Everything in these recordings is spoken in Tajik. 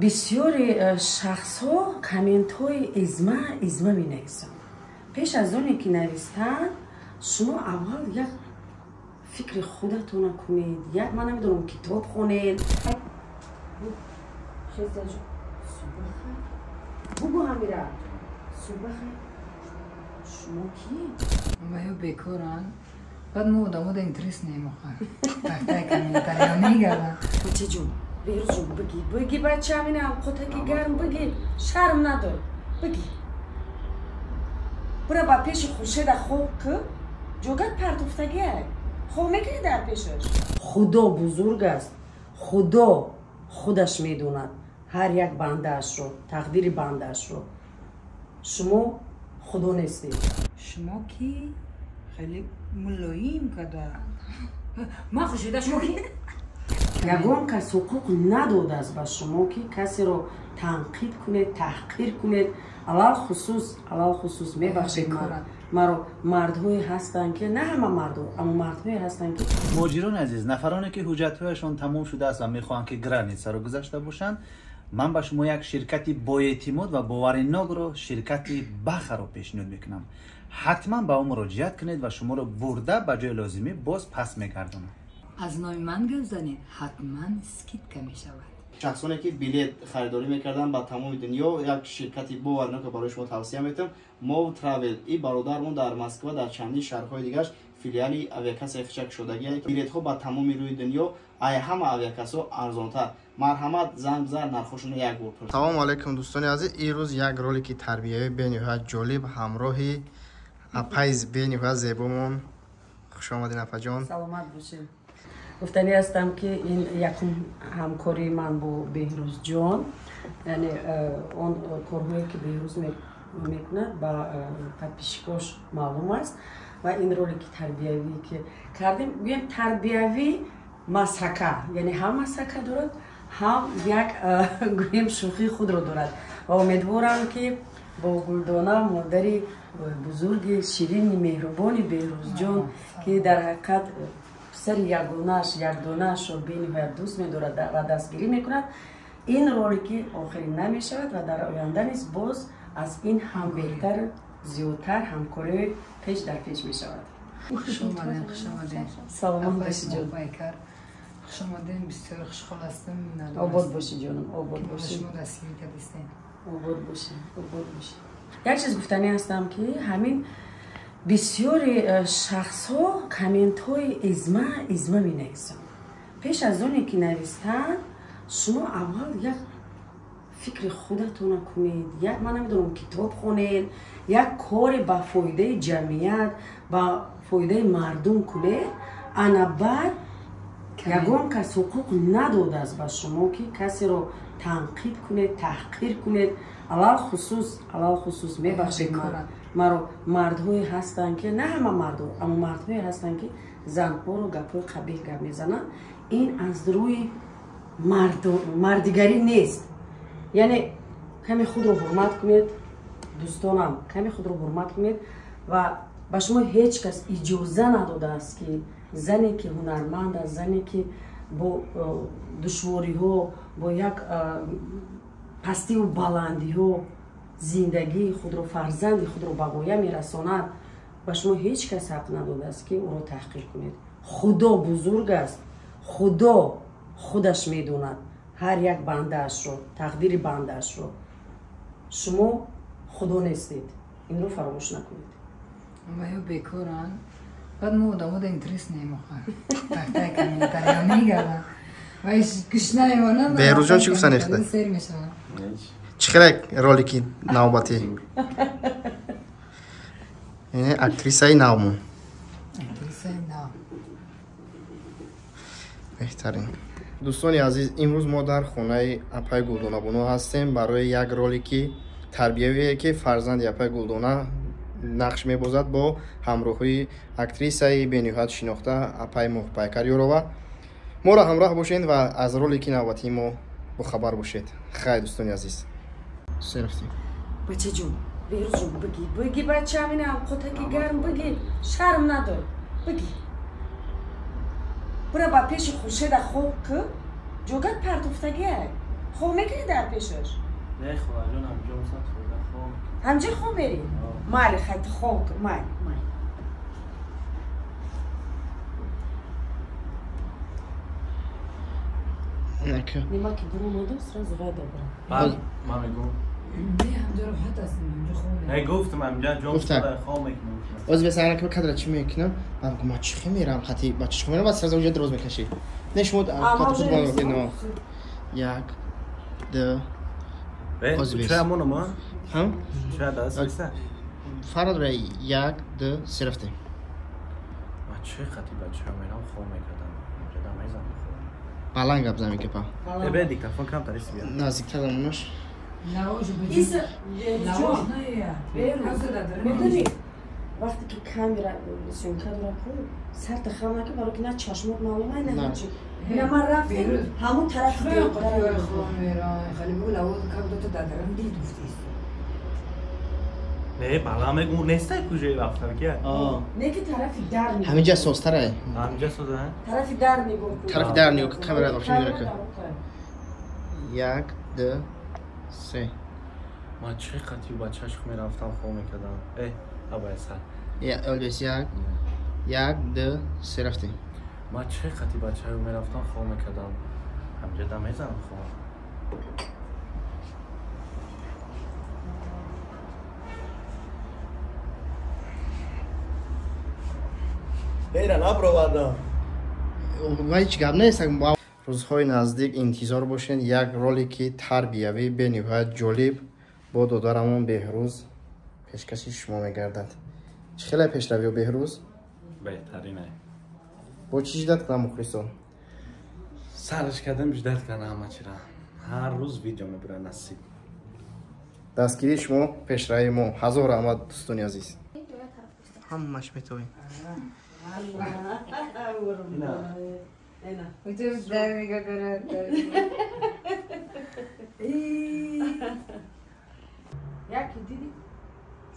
Бисёри шахсҳо комментҳои изма изма менависанд. Пеш аз оне ки навистанд, шумо аввал як фикри худатона кунед, як, ман намедонам, китоб хонед. Бугу ҳамира, субахайр, шумо ки? Ва ё бекоранд. Баъд мо одамо да интерес немохӯр. Тахтаи комментария мегарданд. Бачаҷон, Беҳрӯзҷон, бигӣ, бигӣ, бача, ина авқотаки гарм, бигӣ, шарм надор, бигӣ. Бура ба пеши Хуршеда хоб ки, ҷогат партофтагиай, хоб мекунӣ дар пешаш. Худо бузург аст, Худо худаш медонад ҳар як бандаашро, тақдири бандаашро. Шумо Худо нестед. Шумо ки? Хеле мулоим када. Ман Хуршеда, шумо ки? Ягон кас ҳуқуқ надодааст ба шумо, ки касеро танқид кунед, таҳқир кунед. Алалхусус, алалхусус, мебахшед маро, мардҳое ҳастанд ки, на ҳама мардҳо, аммо мардҳое ҳастанд ки Муҳоҷирони азиз, нафароне ки ҳуҷҷатҳояшон тамом шудааст ва мехоҳанд, ки границаро гузашта бошанд, ман ба шумо як ширкати боэътимод ва боваринокро, ширкати Бахаро пешниҳод мекунам. Ҳатман ба ӯ муроҷиат кунед ва шуморо бурда ба ҷои лозимӣ боз пас мегардонад. Аз номи ман гап занед, ҳатман скидка мешавад. Шахсоне ки билет харидорӣ мекарданд ба тамоми дунё, як ширкати боварнока барои шумо тавсия метавам, Мов Травел. И бародармон дар Москва, дар чандин шаҳрҳои дигараш филиали авиакассаи хичак шудагия. Билетҳо ба тамоми рӯи дунё ай ҳама авиакассҳо арзонтар. Марҳамат, занг бизан, нархошонро як бор пурс. Салому алайкум, дӯстони азиз. Имрӯз як ролики тарбиявӣ бениҳоят ҷолиб ҳамроҳи апаи бениҳоят зебомон. Хуш омадин, апаҷон. Саломат бошед. Гуфтанӣ ҳастам, ки ин якум ҳамкории ман бо Беҳрӯзҷон, яъне он корҳое ки Беҳрӯз мекунад, ба подписчикош маълум аст. Ва ин ролики тарбиявӣ ки кардем, гӯем, тарбиявӣ масхака, яъне ҳам масхака дорад, ҳам як, гӯем, шӯхии худро дорад. Ва умедворам, ки бо Гулдона, модари бузурги, ширини, меҳрубони Беҳрӯзҷон, ки дар ҳақиқат писари ягонааш, якдонаашро бениҳоят дӯст медорад ва дастгирӣ мекунад, ин ролики охирин намешавад ва дар оянда низ боз аз ин ҳам беҳтар, зиёдтар ҳамкориҳои пеш дар пеш мешавад. Хуш омадем, хуш омадем. Саломат бошӣ, ҷон. Пайкар, хуш омадем, бисёр хушҳол ҳастам. Обод бошӣ, ҷонам, обод бошӣ. Шумо дастгирӣ кардистем. Обод бошӣ, обод бошӣ. Як чиз гуфтанӣ ҳастам, ки ҳамин бисёри шахсҳо комментҳои изма изма менависанд. Пеш аз оне ки навистанд, шумо аввал як фикри худатона кунед, як, ман намедонам, китоб хонед, як коре ба фоидаи ҷамъият, ба фоидаи мардум кунед. Ана баъд ягон кас ҳуқуқ надодааст ба шумо, ки касеро танқид кунед, таҳқир кунед. Алалхусус, алалхусус, мебахшед маро, мардҳое ҳастанд ки, на ҳама мардҳо, аммо мардҳое ҳастанд ки занҳоро гапҳои қабеҳ гап мезананд. Ин аз рӯи мардигарӣ нест. Яъне каме худро ҳурмат кунед, дӯстонам, каме худро ҳурмат кунед. Ва ба шумо ҳеҷ кас иҷоза надодааст, ки зане ки ҳунарманд аст, зане ки бо душвориҳо, бо як пастиву баландиҳо зиндагии худро, фарзанди худро ба воя мерасонад, ба шумо ҳеҷ кас ҳақ надодааст, ки ӯро таҳқир кунед. Худо бузург аст, Худо худаш медонад ҳар як бандаашро, тақдири бандаашро. Шумо Худо нестед, инро фаромӯш накунед. Ва ё бекоранд. Баъд мо одамо да интерес немохӯр. Тахтаи комментария мегарданд. Ва гӯш намемонанд. Беҳрӯзҷон, чӣ гуфтани худа? Сер мешаванд. Чӣ хеле ролики навбатӣ? Актрисаи навмон. Актрисаи нав. Беҳтарин. Дӯстони азиз, имрӯз мо дар хонаи апаи Гулдонабону ҳастем барои як ролики тарбиявие, ки фарзанди апаи Гулдона нақш мебозад бо ҳамроҳии актрисаи бениҳоят шинохта апаи Моҳпайкар Ёрова. Моро ҳамроҳ бошед ва аз ролики навбатии мо бохабар бошед. Хайр, дӯстони азиз, рафтем. Бачаҷон, Беҳрӯзҷон, бигӣ, бигӣ, бача, ина авқотаки гарм, бигӣ, шарм надор, бигӣ. Бура ба пеши Хуршеда хоб ки, ҷогат партофтагиай. Хоб мекунӣ дар пешаш? Не, холаҷон, ҳамҷо мусам хӯрда хоб. Ҳамҷо хоб мерӣ? Майли, хайт хоб, майли, майли. Нима ки дуромадам, сразу вай добра. Ман мегӯм. Не, ҳамҷо роҳат ҳастем, ҳамҷо хоб Не, гуфтам ҳамҷо ҷом хоб мекунам. Оз бес ана ки кадра чӣ мекунам? Ман гум ма чӣ мерам хати бача чӣ мерам, баъд сразу уже дроз мекашӣ. Не, шумо хати футбол мекунед. Як, ду. Оз бес. Ча моно ма? Ҳам? Ча даст биса? Фарад ра як, ду, се рафтем. Ма чӣ хати бача мерам хоб мекардам. Ҳамҷо дам мезанам. Баланд гап зан гапа. Бе диктофон камтар ист биё. Наздиктар монаш. Иса, медонӣ, вақте ки камера съёмка дорад, сарта хам накун, барои ки на чашмот маълум ай, на ҳечи. На ман рафтем, ҳамун тарафи Не, баланд мегӯм, нестай куҷое рафтам ки? Не ки тарафи дар нигоҳ. Ҳаминҷа созтарай. Ҳаминҷа соза? Тарафи дар нигоҳ кун. Тарафи дар нигоҳ кун, камера вообще нигоҳ кун. Як, ду, се. Ман чӣ қати бачаш мерафтам хоб мекардам. Абай сар. Я, олбес як, як, ду, се рафтем. Ман чӣ қати бачаё мерафтам хоб мекардам. Ҳамҷа дам мезанам хоб. Бейра набровардам. Вай чӣ гап нест. Рӯзҳои наздик интизор бошед як ролики тарбиявӣ бениҳоят ҷолиб бо додарамон Беҳрӯз пешкаши шумо мегардад. Чӣ хеле пешравиё Беҳрӯз? Беҳтарине. Бо чӣ ждат кунам мухлисон? Сарш кардам ждат кардам ҳама чира. Ҳар рӯз видео мебурад насиб. Дастгирии шумо пешравии мо. Ҳазор раҳмат дӯстони азиз. Ҳамаш метавонем. Яки диди?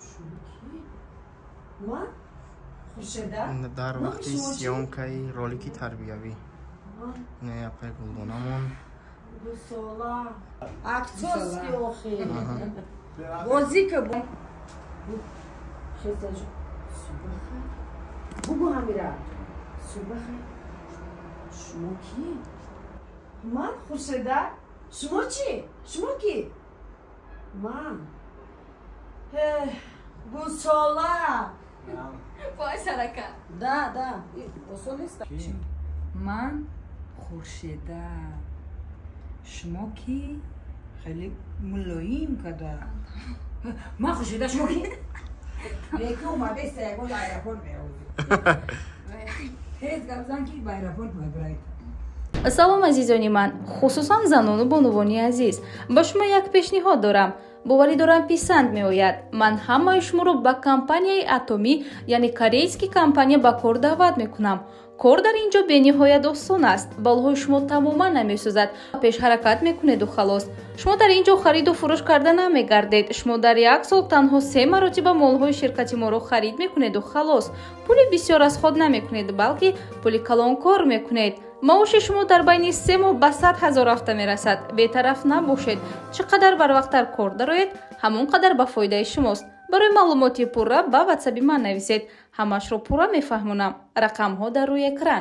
Шумо ки? Ман? Хуршеда? Дар вақти съёмкаи ролики тарбиявӣ. Не, апай Гулдонамон. Гусола. Актёрский охи. Бозӣ ка. Бугу ҳамира. Субахай. Шумо ки? Ман Хуршеда? Шумо чӣ? Шумо ки? Ман. Гусола. Пой сарака. Да, да. Осон нест. Ман Хуршеда. Шумо ки? Хеле мулоим када. Ман Хуршеда, шумо ки? Неки омадеста ягон аэропорт меози. Тез гап зан ки ба аэропорт мебарад. Салом азизони ман, хусусан занону бонувони азиз. Ба шумо як пешниҳод дорам. Боварӣ дорам писанд меояд. Ман ҳамаи шуморо ба компанияи Атомӣ, яъне корейский компания ба кор даъват мекунам. Кор дар ин ҷо бениҳоят осон аст. Балҳои шумо тамоман намесӯзад. Пеш ҳаракат мекунеду халос. Шумо дар ин ҷо хариду фурӯш карда намегардед. Шумо дар як сол танҳо 3 маротиба молҳои ширкати моро харид мекунеду халос. Пули бисёр аз худ намекунед, балки пули калонкор мекунед. Маоши шумо дар байни 3 моҳ ба 100 000 рафта мерасад. Бетараф набошед. Чӣ қадар барвақттар кор дароед, ҳамон қадар ба фоидаи шумост. Барои маълумоти пурра ба ватсаби ман нависед. Ҳамашро пурра мефаҳмонам. Рақамҳо дар рӯи экран.